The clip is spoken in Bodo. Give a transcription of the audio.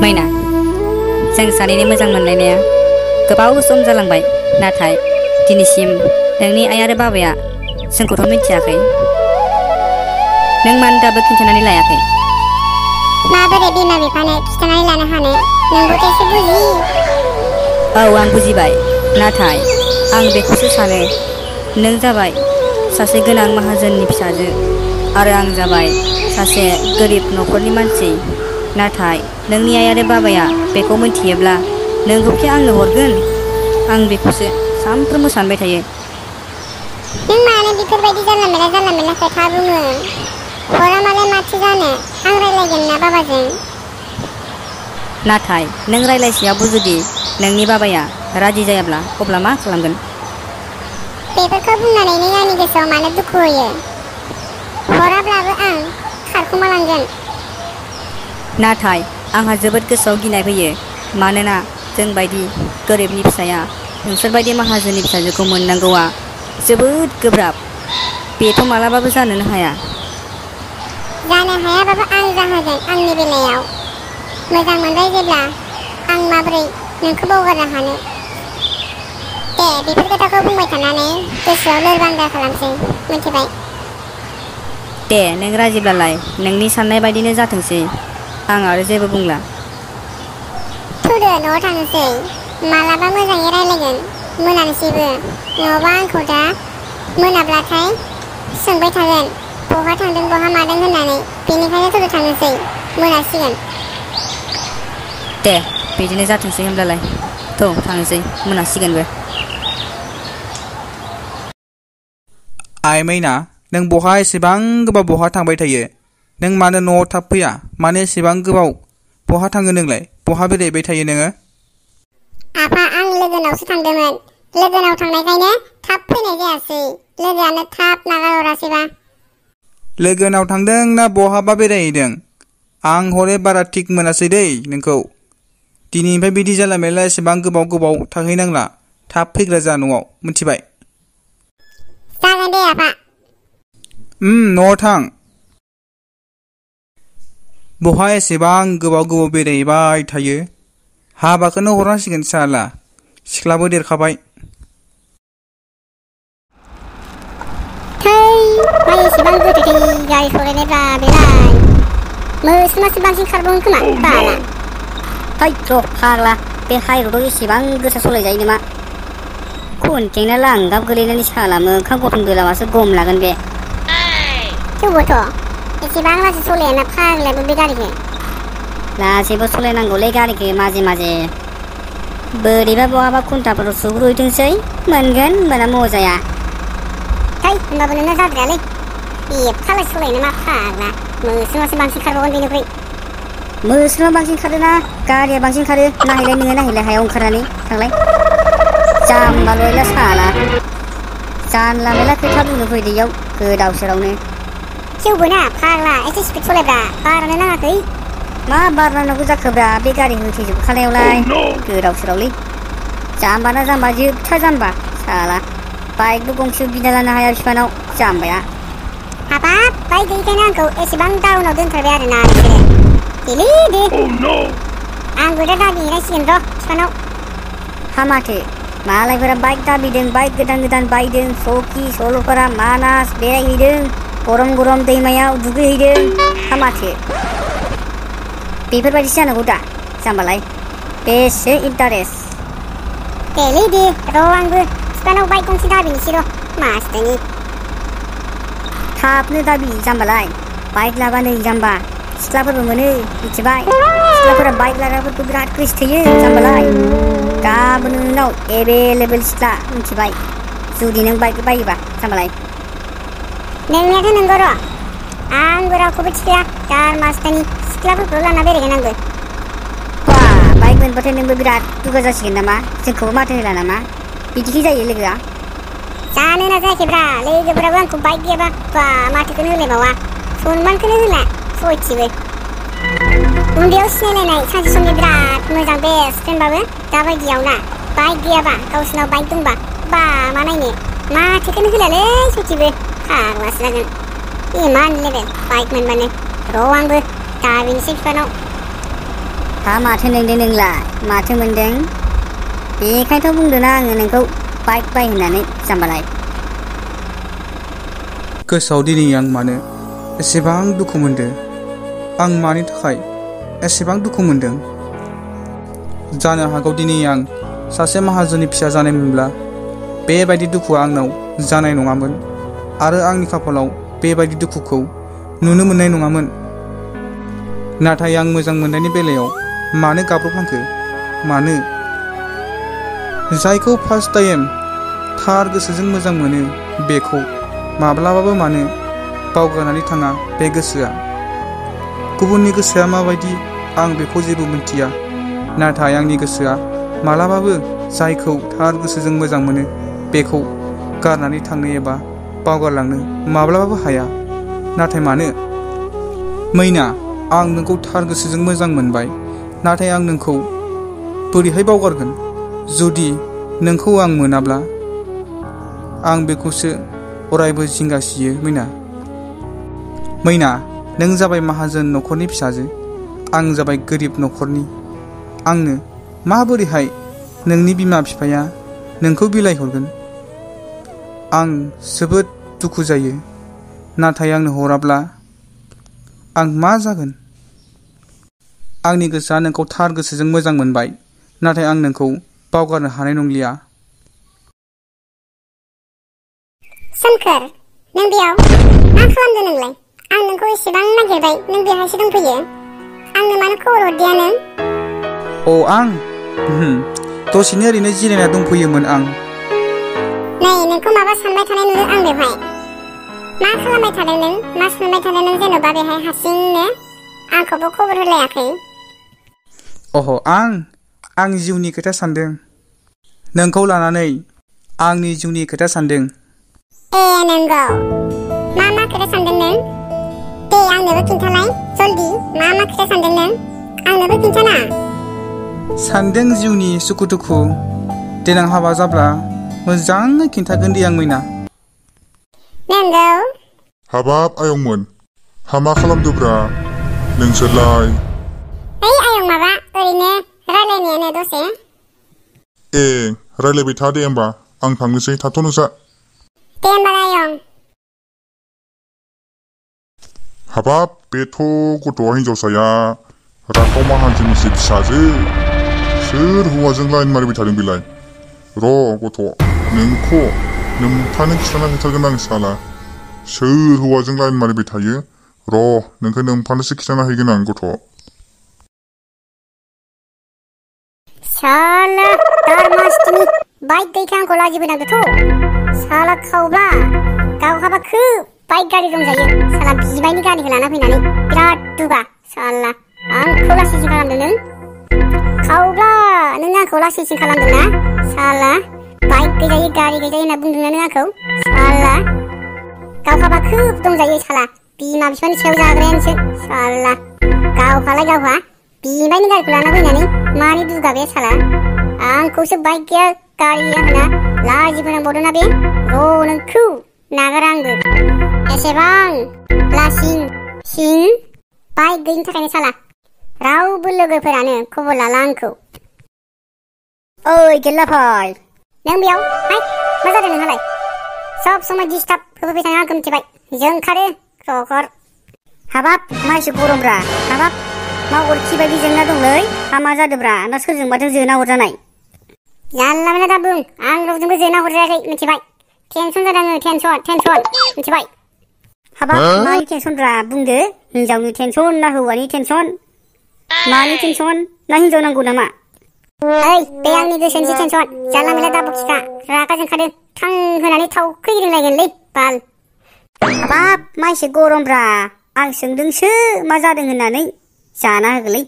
मैना जों सानैनि मोजां मोनलायनाया गोबाव सम जालांबाय नाथाय दिनैसिम नोंनि आइ आरो बाबाया जोंखौथ' मिथियाखै नों मानो दाबो खिन्थानानै लायाखै माबोरै बिमा बिफानो खिन्थानानै लानो हानो नोंबोथ' एसे बुजि औ आं बुजिबाय नाथाय आं बेखौसो सानो नों जाबाय सासे गोनां माहाजोननि फिसाजो आरो आं जाबाय सासे गोरिब न'खरनि मानसि नाथाय नोंनि आइ आरो बाबाया बेखौ मिथियोब्ला नोंखौखि आंनो हरगोन आं बेखौसो सानफ्रोमबो सानबाय थायो नों मानो बेफोरबायदि जानला मेला खोथा बुङो हरा मालाय माथो जानो आं रायलायगोन ना बाबाजों नाथाय नों रायलायसेयावबो जुदि नोंनि बाबाया राजि जायाब्ला अब्ला मा खालामगोन बेफोरखौ बुंनानै नों आंनि गोसोआव मानो दुखु होयो हराब्लाबो आं खारखुमालांगोन नाथाय आंहा जोबोद गोसोआव गिनाय फैयो मानोना जों बायदि गोरिबनि फिसाया नोंसोरबायदि माहाजोननि फिसाजोखौ मोननांगौआ जोबोद गोब्राब बेथ' मालाबाबो जानोनो हाया जानो हायाबाबो आं जाहोगोन आंनि बेलायाव मोजां मोनबाय जेब्ला आं माबोरै नोंखौ बावगारनो हानो दे बेफोर खोथाखौ बुंबाय थानानै गोसोआव लोरबां दा खालामसै मिथिबाय दे नों राजिब्लालाय नोंनि साननाय बायदिनो जाथोंसै आं आरो जेबो बुंला थुदो न'आव थांनोसै मालाबा मोजाङै रायलायगोन मोनानोसैबो नङाबा आंखौ दा मोनाब्लाथाय सोंबाय थागोन बहा थांदों बहा मादों होननानै बेनिखायनो थुदो थांनोसै मोनासिगोन दे बिदिनो जाथोंसै होनब्लालाय थ' थांनोसै मोनासिगोनबो आइ मैना नों बहा एसेबां गोबाव बहा थांबाय थायो नों मानो न'आव थाब फैया मानो एसेबां गोबाव बहा थाङो नोंलाय बहा बेरायबाय थायो नोङो आफा आं लोगोनावसो थांदोंमोन लोगोनाव थांनायखायनो थाब फैनाय जायासै लोगोआनो थाब नागार हरासैबा लोगोनाव थांदों ना बहाबा बेरायहैदों आं हले बारा थिग मोनासै दै नोंखौ दिनैनिफ्राय बिदि जाला मेला एसेबां गोबाव थाहैनांला थाब फैग्रा जा न'आव मिथिबाय जागोन दे आफा न'आव थां बहा एसेबां गोबाव बेरायबाय थायो हाबाखौनो हरनांसिगोन साला सिख्लाबो देरखाबाय मा एसेबां गोख्रै गारि सालायनायब्रा बेलाय मोस्रोमासो बांसिन खारबावगोन खोमा बाला हैथ' फाग्ला बे हाइरडआव एसेबां गोसा सालायजायो नामा खनथेंना लांगाब गोलैनानै साला मोखां गथं दोलाबासो गम लागोन बे थेवबोथ' एसेबां लासै सालायाना फाग्लायाबो बे गारिखौ लासैबो सालायनांगौलै गारिखौ माजे माजे बोरैबा बहाबा खुन्थाफोराव सुग्रुहैथोंसै मोनगोन होनबाना मजाया होनबाबो नोंना जाद्रायालै एफा लासै सालायो नामा फाग्ला मोस्रोमासो बांसिन खारबावगोन बेनिख्रुइ मोस्रोमा बांसिन खारोना गारिया बांसिन खारो नायलाय नोङो नायलाय हायाव ओंखारनानै थांलाय जाम्बाल'यला साला जानला मेला खोथा बुंनो फैदो इयाव गोदाव सोरावनो थेवबो ना फाग्ला एसे स्पिड सालायब्रा बारानो नाङाखै मा बार नांनांगौ जाखोब्रा बे गारि होथेजोबखानायावलाय गोदाव सोरावलै जाम्बाना जाम्बा जोबथा जाम्बा साला बाइकबो गंसे बिना लानो हाया बिफानाव जाम्बाया हाबाब बाइक गैयैखायनो आंखौ एसेबां डाउनाव दोनथारबाय आरोना बिसोरो देलै दे आंबो दा दाबिहैनांसिगोन र' बिफानाव हामाथो मालायफोरा बाइक दाबिदों बाइक गोदान बायदों सकि सरलपारा मानास बेरायहैदों गरम दैमायाव दुगैहैदों हामाथो बेफोरबायदिसो जानांगौ दा जाम्बालाय बेसे इन्टारेस्ट देलै दे र' आंबो बिफानाव बाइक गंसे दाबिनोसै र' मासथायनि थाबनो दाबि जाम्बालाय बाइक लाबानो जाम्बा सिख्लाफोरबो मोनो मिथिबाय सिख्लाफोरा बाइक लाग्राफोरखौ बिराद गोसो थोयो जाम्बालाय गाबोन नोंनाव एभेलेबेल सिख्ला मिथिबाय जुदि नों बाइक बायोबा जाम्बालाय नोंनियाथ' नंगौ र' आंबो रावखौबो थिखाया दार मासथायनि सिख्लाफोरखौ लाना बेरायगोन आंबो बा बाइक मोनबाथाय नोंबो बिराद दुगा जासिगोन नामा जोंखौबो माथो होला नामा बिदिखि जायो लोगोआ जानो ना जायाखैब्रा लोगोफोराबो आंखौ बाइक गैयाबा बा माथोखौनो होलायबावा सनमानखौनो होला सयथिबो उन्दैयाव सिनायलायनाय सानसे समनि बिराद मोजां बेस्ट फ्रेन्डबाबो दाबायदियाव ना बाइक गैयाबा गावसोरनाव बाइक दंबा बा मा नायनो माथोखौनो होलालै सयथिबो फाग्लासो जागोन इमान लेभेल बाइक मोनबानो र' आंबो दाबिनोसै बिफानाव हा माथो नोंदों नोंलाय? माथो मोनदों? बेखायनोथ' बुंदोंना आङो नोंखौ बाइक बाय होननानै जाम्बालाय। गोसोआव दिनै आं मानो एसेबां दुखु मोनदों? आं मानि थाखाय एसेबां दुखु मोनदों? जानो हागौ दिनै आं सासे माहाजोननि फिसा जानायमोनब्ला बेबायदि दुखुआ आंनाव जानाय नङामोन आरो आंनि खाफालाव बेबायदि दुखुखौ नुनो मोननाय नङामोन। नाथाय आं मोजां मोननायनि बेलायाव मानो गाब्रबनांखो? मानो? जायखौ फार्स्ट टाइम थार गोसोजों मोजां मोनो बेखौ माब्लाबाबो मानो बावगारनानै थाङा बे गोसोआ? गुबुननि गोसोआ माबायदि आं बेखौ जेबो मिन्थिया, नाथाय आंनि गोसोआ मालाबाबो जायखौ थार गोसोजों मोजां मोनो बेखौ गारनानै थांनो एबा बावगारलांनो माब्लाबाबो हाया। नाथाय मानो? मैना, आं नोंखौ थार गोसोजों मोजां मोनबाय, नाथाय आं नोंखौ बोरैहाय बावगारगोन जुदि नोंखौ आं मोनाब्ला? आं बेखौसो अरायबो जिंगासियो मैना। मैना, नों जाबाय माहाजोन न'खरनि फिसाजो, आं जाबाय गोरिब न'खरनि। आंनो माबोरैहाय नोंनि बिमा बिफाया नोंखौ बिलाइ हरगोन? आं जोबोद दुखु जायो, नाथाय आंनो हराब्ला आं मा जागोन? आंनि गोसोआ नोंखौ थार गोसोजों मोजां मोनबाय, नाथाय आं नोंखौ बावगारनो हानाय नंलिया। सोमखोर, नों बेयाव मा खालामदों नोंलाय? आं नोंखौ एसेबां नागिरबाय, नों बेहायसो दंफैयो। आंनो मानो खबर हरदिया नों? अ आं दसेनो ओरैनो जिरायना दंफैयोमोन आं। नै, नोंखौ माबा सानबाय थानाय नुदों आं बेवहाय। मा खालामबाय थादों नों? मा सानबाय थादों नों जेन'बा बेहाय हारसिंनो? आंखौबो खबर होलायाखै। आं जिउनि खोथा सानदों। नोंखौ लानानै आंनि जिउनि खोथा सानदों। ए नंगौ, मा खोथा सानदों नों? दे आंनोबो खिन्थालाय, जल्दि मा खोथा सानदों नों? आंनोबो खिन्थाना। सानदों जिउनि सुखु दुखु, देनां हाबा जाब्ला मोजाङै खिन्थागोन दे आं मैना। नंगौ। हाबाब आयंमोन, हामा खालामदोब्रा नोंसोरलाय? ओइ आयं, माबा ओरैनो रायलायनायानो दसे। ए, रायलायबाय था दे होमबा, आं थांनोसै, थाथ' नोंसा। दे होमबालाय आयं। हाबाब, बेथ' गथ'आ हिनजावसाया राखाव माहाजोननिसो फिसाजो। सोर हौवाजों लाइन मारिबाय थादों बेलाय? र' गथ', नोंथांनो खिथाना होथारगोन आं साला। सोर हौवाजों लाइन मारिबाय थायो? र' नोंखौ नोंथांनोसो खिथाना हैगोन आं गथ'। साला दारमासथिनि बाइक गैखा आंखौ लाजिबोनांदोंथ'। साला खावब्ला गावहाबा खोब बाइक गारि दंजायो। साला बिबायनि गारिखौ लाना फैनानै बिराद दुगा। साला आंखौ लासिंसिं खालामदों नों? खावब्ला नों आंखौ लासिंसिं खालामदोंना? साला बाइक गैजायै गारि गैजायै होनना बुंदोंना नों आंखौ? साला गावहाबा खोब दंजायो। साला बिमा बिफानि सायाव जाग्रायानोसो। साला गावहा बिबायनि गारिखौ लाना फैनानै मानि दुगा बे साला? आंखौसो बाइक गैया गारि गैया होनना लाजिबोनांबावदोंना बे? र' नोंखौ नागारा आंबो। एसेबां लासिं सिं बाइक गैयिनि थाखायनो साला रावबो लोगोफोरानो खबर लाला आंखौ। ओइ गेल्लाफाय, नों बेयाव हाय, मा जादों नोंहालाय? सब समय डिस्टार्ब होफैबाय थाङा आंखौ मिथिबाय? जोंखारो रखर। हाबाब मा एसे गरमब्रा? हाबाब मा अरखि बायदि जोंना दंलै? हामा जादोब्रा ना सोरजोंबाथो जोना हरजानाय? जानला मोनला दा बुं, आं रावजोंबो जोना हरजायाखै मिथिबाय? टेनसन जादों आङो, टेनसन मिथिबाय? हाबाब मानि टेनसनब्रा बुंदो? हिनजावनि टेनसन ना हौवानि टेनसन? मानि टेनसन ना हिनजाव नांगौ नामा? ओइ, बे आंनि गोसोनिसो टेनसन। जानला मोनला दा बखिखा, रागा जोंखादों। थां होनानै थावखै रोंलायगोनलै बाल। हाबाब मा एसे गरमब्रा? आं सोंदोंसो मा जादों होननानै। जाना होगोनलै।